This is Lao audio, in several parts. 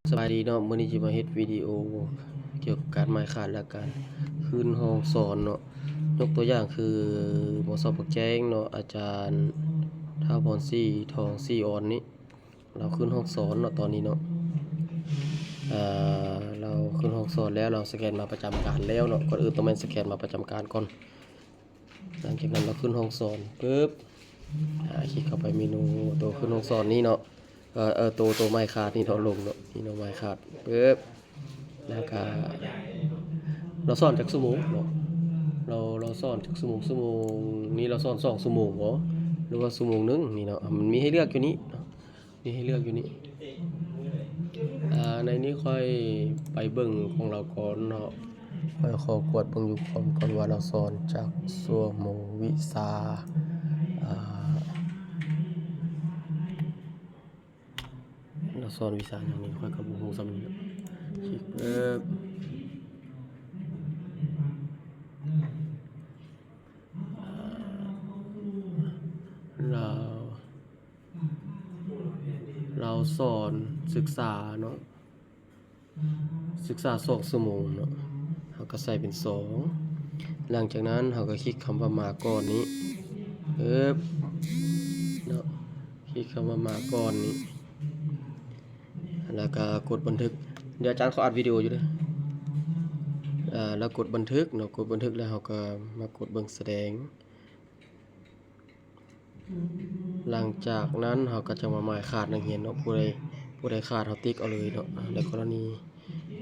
ສະບາຍດີເນາະ, ມື້ນີ້ຊິມາເຮັດວິດີໂອກ່ຽວກັບການໝາຍຄາດ ແລະ ການຂຶ້ນຫ້ອງສອນເນາະ. ຍົກຕົວຢ່າງຄື ມໍຊໍປາກແຈ້ງເນາະ, ອາຈານທ້າວພອນສີ ທອງສີອອນນີ້ ລາວຂຶ້ນຫ້ອງສອນເນາະ ຕອນນີ້ເນາະ. ເອີ ລາວຂຶ້ນຫ້ອງສອນແລ້ວ, ລາວສະແກນມາປະຈຳການແລ້ວເນາະ. ກ່ອນອື່ນຕ້ອງແມ່ນສະແກນມາປະຈຳການກ່ອນ. ຫຼັງຈາກນັ້ນລາວຂຶ້ນຫ້ອງສອນປຶບ ອາ ຄລິກເຂົ້າໄປເມນູໂຕຂຶ້ນຫ້ອງສອນນີ້ເນາະ. ເອີ ເອີ ໂຕ ໂຕໝາຍຄາດນີ້ເນາະ ລົງເນາະ, ນີ້ເນາະ ໝາຍຄາດປຶບ ແລ້ວກະ ລາວສອນຈັກຊົ່ວໂມງເນາະ, ລາວ ລາວສອນຈັກຊົ່ວໂມງ, ຊົ່ວໂມງນີ້ລາວສອນສອງຊົ່ວໂມງບໍ ຫຼືວ່າຊົ່ວໂມງໜຶ່ງນີ້ເນາະ. ມັນມີໃຫ້ເລືອກຢູ່ນີ້ເນາະ, ມີໃຫ້ເລືອກຢູ່ນີ້. ອາ ໃນນີ້ຂ້ອຍໄປເບິ່ງຂອງລາວກ່ອນເນາະ, ຂ້ອຍຂໍກວດເບິ່ງຢູ່ຄອມກ່ອນວ່າລາວສອນຈັກຊົ່ວໂມງ, ວິຊາ ອາ ລາວສອນວິຊາຫຍັງນີ້ ຂ້ອຍກໍບໍ່ຮູ້ສ່ຳນີ້. ຄລິກເອີບ ລາວ ລາວສອນສຶກສາເນາະ, ສຶກສາສອງຊົ່ວໂມງເນາະ, ເຮົາກໍໃສ່ເປັນສອງ. ຫຼັງຈາກນັ້ນເຮົາກໍຄລິກຄຳວ່າມາກ່ອນນີ້ ເອີບ ເນາະ, ຄລິກຄຳວ່າມາກ່ອນນີ້ ແລ້ວກໍກົດບັນທຶກ. ດຽວອາຈານຂໍອັດວິດີໂອຢູ່ເດີ. ເອີ ແລ້ວກົດບັນທຶກເນາະ, ກົດບັນທຶກແລ້ວເຮົາກໍມາກົດເບິ່ງສະແດງ. ຫຼັງຈາກນັ້ນເຮົາກໍຈະມາໝາຍຂາດນັກຮຽນເນາະ, ຜູ້ໃດ ຜູ້ໃດຂາດເຮົາຕິກເອົາເລີຍເນາະ. ໃນກໍລະນີ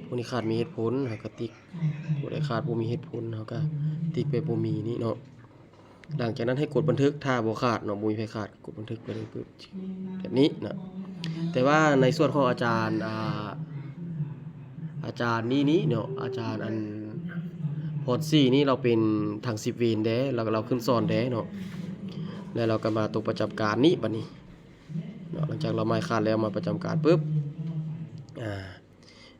ຜູ້ນີ້ຂາດມີເຫດຜົນ ເຮົາກໍຕິກ, ຜູ້ໃດຂາດບໍ່ມີເຫດຜົນ ເຮົາກໍຕິກແບບບໍ່ມີນີ້ເນາະ. ຫຼັງຈາກນັ້ນໃຫ້ກົດບັນທຶກ, ຖ້າບໍ່ຂາດເນາະ, ບໍ່ມີໃຜຂາດ ກົດບັນທຶກໄປເລີຍປຶບ ແບບນີ້ນະ. ແຕ່ວ່າໃນສ່ວນຂອງອາຈານ ອາ ອາຈານນີ້ນີ້ເນາະ, ອາຈານອັນ ພອນສີນີ້ລາວເປັນທັງສິບເວນເດ້, ລາວ ລາວຂຶ້ນສອນເດ້ເນາະ, ແລ້ວລາວກໍມາຕົງປະຈຳການນີ້ບັດນີ້ເນາະ. ຫຼັງຈາກລາວໝາຍຂາດແລ້ວ ມາປະຈຳການປຶບ ອາ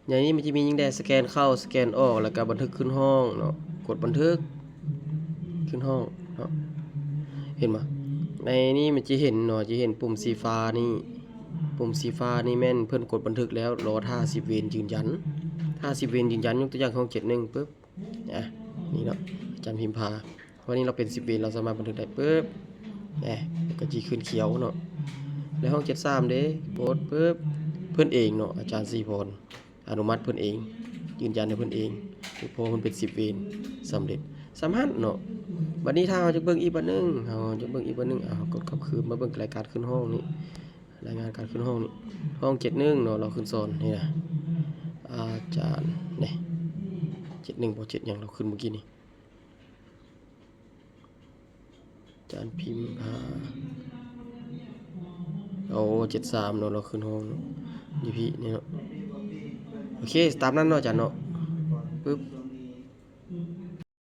ໃນນີ້ມັນຈະມີຫຍັງແດ່ ສະແກນເຂົ້າ ສະແກນອອກ ແລ້ວກໍບັນທຶກຂຶ້ນຫ້ອງເນາະ, ກົດບັນທຶກຂຶ້ນຫ້ອງເນາະ. ເຫັນບໍ່ ໃນນີ້ມັນຈະເຫັນເນາະ, ຈະເຫັນປຸ່ມສີຟ້ານີ້, ປຸ່ມສີຟ້ານີ້ແມ່ນເພິ່ນກົດບັນທຶກແລ້ວ ລໍຖ້າສິບເວນຢືນຢັນ. ຖ້າສິບເວນຢືນຢັນ ຍົກຕົວຢ່າງຫ້ອງເຈັດໜຶ່ງປຶບ ອາ ນີ້ເນາະ ອາຈານພິມພາ ວັນນີ້ລາວເປັນສິບເວນ ລາວສາມາດບັນທຶກໄດ້ປຶບ ແອ ແລ້ວກໍຈີຂຶ້ນຂຽວເນາະ. ແລ້ວຫ້ອງເຈັດສາມເດ້ ກົດປຶບ ເພິ່ນເອງເນາະ, ອາຈານສີພອນອະນຸມັດເພິ່ນເອງ ຢືນຢັນໃຫ້ເພິ່ນເອງ ເພາະວ່າເພິ່ນເປັນສິບເວນສຳເລັດ ສຳຫັ້ນເນາະ. ບັດນີ້ຖ້າເຮົາຈະເບິ່ງອີກບັດໜຶ່ງ ເຮົາຈະເບິ່ງອີກບັດໜຶ່ງ ເອົາ ເຮົາກົດກັບຄືນມາເບິ່ງລາຍການຂຶ້ນຫ້ອງນີ້ ລາຍງານການຂຶ້ນຫ້ອງນີ້ ຫ້ອງເຈັດໜຶ່ງເນາະ ລາວຂຶ້ນສອນນີ້ນະ ອາຈານນີ້ ເຈັດໜຶ່ງບໍ່ ເຈັດຫຍັງ ລາວຂຶ້ນມື້ກີ້ນີ້ ອາຈານພິມພາ ໂອ້ ເຈັດສາມເນາະ ລາວຂຶ້ນຫ້ອງຢູ່ພີ້ນີ້ເນາະ. ໂອເຄ ຕາມນັ້ນເນາະອາຈານເນາະ ປຶບ